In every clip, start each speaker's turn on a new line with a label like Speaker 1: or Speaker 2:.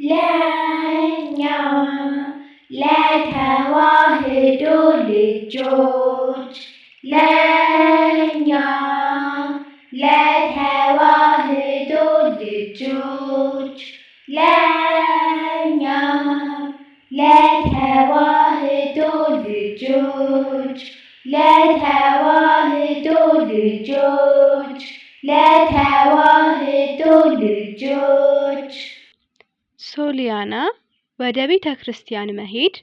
Speaker 1: ለኛ ለተዋህዶ ልጆች ለኛ ለተዋህዶ ልጆች ለኛ ለተዋህዶ ልጆች ለተዋህዶ ልጆች ለተዋህዶ ልጆች።
Speaker 2: ሶሊያና ወደ ቤተ ክርስቲያን መሄድ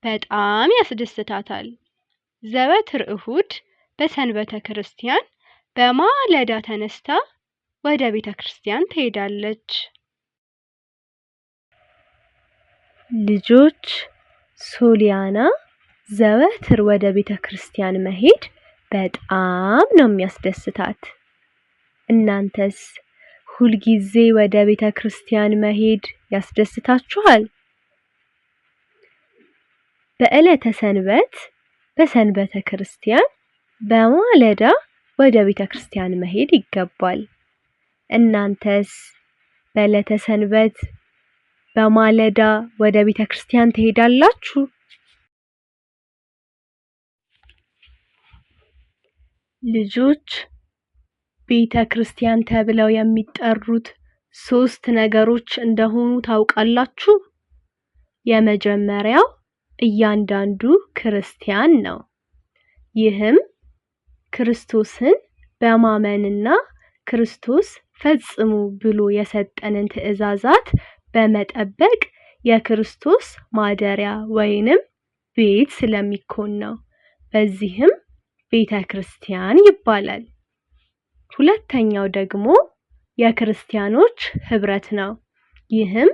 Speaker 2: በጣም ያስደስታታል። ዘወትር እሁድ በሰንበተ ክርስቲያን በማለዳ ተነስታ ወደ ቤተ ክርስቲያን ትሄዳለች። ልጆች፣ ሶሊያና ዘወትር ወደ ቤተ ክርስቲያን መሄድ በጣም ነው የሚያስደስታት። እናንተስ ሁልጊዜ ወደ ቤተ ክርስቲያን መሄድ ያስደስታችኋል? በዕለተ ሰንበት በሰንበተ ክርስቲያን በማለዳ ወደ ቤተ ክርስቲያን መሄድ ይገባል። እናንተስ በዕለተ ሰንበት በማለዳ ወደ ቤተ ክርስቲያን ትሄዳላችሁ? ልጆች፣ ቤተ ክርስቲያን ተብለው የሚጠሩት ሶስት ነገሮች እንደሆኑ ታውቃላችሁ? የመጀመሪያው እያንዳንዱ ክርስቲያን ነው። ይህም ክርስቶስን በማመንና ክርስቶስ ፈጽሙ ብሎ የሰጠንን ትእዛዛት በመጠበቅ የክርስቶስ ማደሪያ ወይንም ቤት ስለሚኮን ነው። በዚህም ቤተ ክርስቲያን ይባላል። ሁለተኛው ደግሞ የክርስቲያኖች ህብረት ነው። ይህም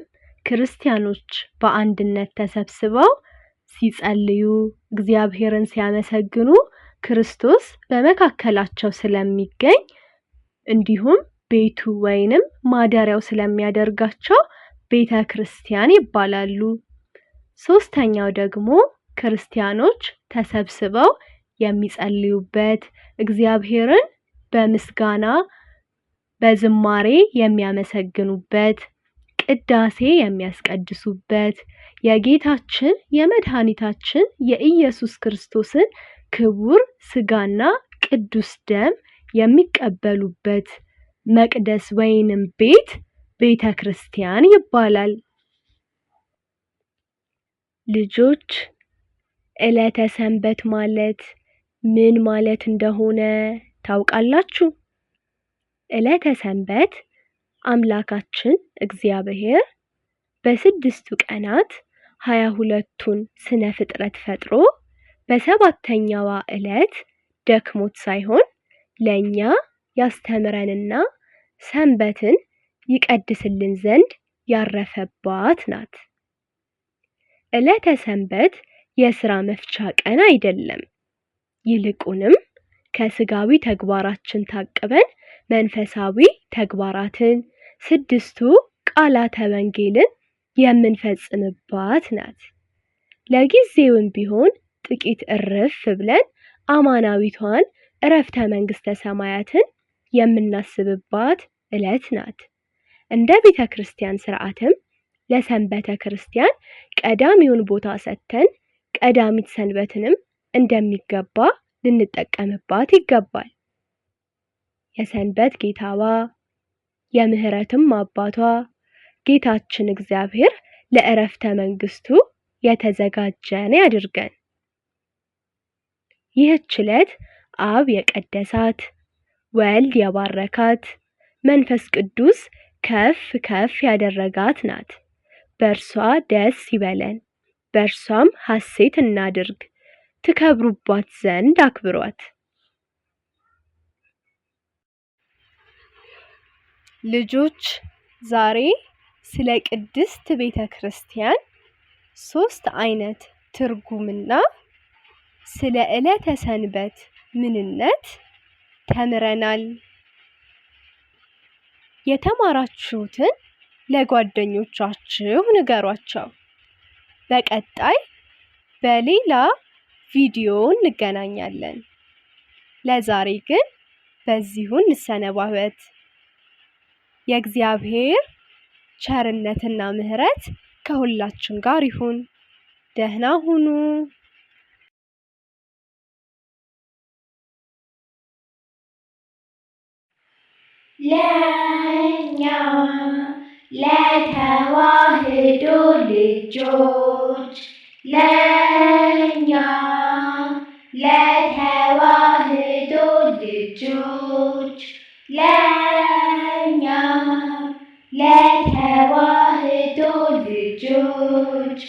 Speaker 2: ክርስቲያኖች በአንድነት ተሰብስበው ሲጸልዩ፣ እግዚአብሔርን ሲያመሰግኑ ክርስቶስ በመካከላቸው ስለሚገኝ እንዲሁም ቤቱ ወይንም ማደሪያው ስለሚያደርጋቸው ቤተ ክርስቲያን ይባላሉ። ሶስተኛው ደግሞ ክርስቲያኖች ተሰብስበው የሚጸልዩበት፣ እግዚአብሔርን በምስጋና በዝማሬ የሚያመሰግኑበት፣ ቅዳሴ የሚያስቀድሱበት፣ የጌታችን የመድኃኒታችን የኢየሱስ ክርስቶስን ክቡር ስጋና ቅዱስ ደም የሚቀበሉበት መቅደስ ወይንም ቤት ቤተ ክርስቲያን ይባላል። ልጆች፣ ዕለተ ሰንበት ማለት ምን ማለት እንደሆነ ታውቃላችሁ? ዕለተ ሰንበት አምላካችን እግዚአብሔር በስድስቱ ቀናት 22ቱን ስነ ፍጥረት ፈጥሮ በሰባተኛዋ ዕለት ደክሞት ሳይሆን ለኛ ያስተምረንና ሰንበትን ይቀድስልን ዘንድ ያረፈባት ናት። ዕለተ ሰንበት የስራ መፍቻ ቀን አይደለም። ይልቁንም ከስጋዊ ተግባራችን ታቅበን መንፈሳዊ ተግባራትን ስድስቱ ቃላተ ወንጌልን የምንፈጽምባት ናት። ለጊዜውም ቢሆን ጥቂት እርፍ ብለን አማናዊቷን ዕረፍተ መንግስተ ሰማያትን የምናስብባት ዕለት ናት። እንደ ቤተ ክርስቲያን ስርዓትም ለሰንበተ ክርስቲያን ቀዳሚውን ቦታ ሰጥተን ቀዳሚት ሰንበትንም እንደሚገባ ልንጠቀምባት ይገባል። የሰንበት ጌታዋ የምህረትም አባቷ ጌታችን እግዚአብሔር ለዕረፍተ መንግስቱ የተዘጋጀን ያድርገን። ይህች ዕለት አብ የቀደሳት፣ ወልድ የባረካት፣ መንፈስ ቅዱስ ከፍ ከፍ ያደረጋት ናት። በእርሷ ደስ ይበለን፣ በእርሷም ሐሴት እናድርግ። ትከብሩባት ዘንድ አክብሯት። ልጆች፣ ዛሬ ስለ ቅድስት ቤተ ክርስቲያን ሶስት አይነት ትርጉምና ስለ ዕለተ ሰንበት ምንነት ተምረናል። የተማራችሁትን ለጓደኞቻችሁ ንገሯቸው። በቀጣይ በሌላ ቪዲዮ እንገናኛለን። ለዛሬ ግን በዚሁ እንሰነባበት። የእግዚአብሔር ቸርነትና ምሕረት ከሁላችን ጋር ይሁን። ደህና ሁኑ።
Speaker 1: ለእኛ ለተዋህዶ ልጆች፣ ለእኛ ለተዋህዶ ልጆች፣ ለእኛ ለተዋህዶ ልጆች።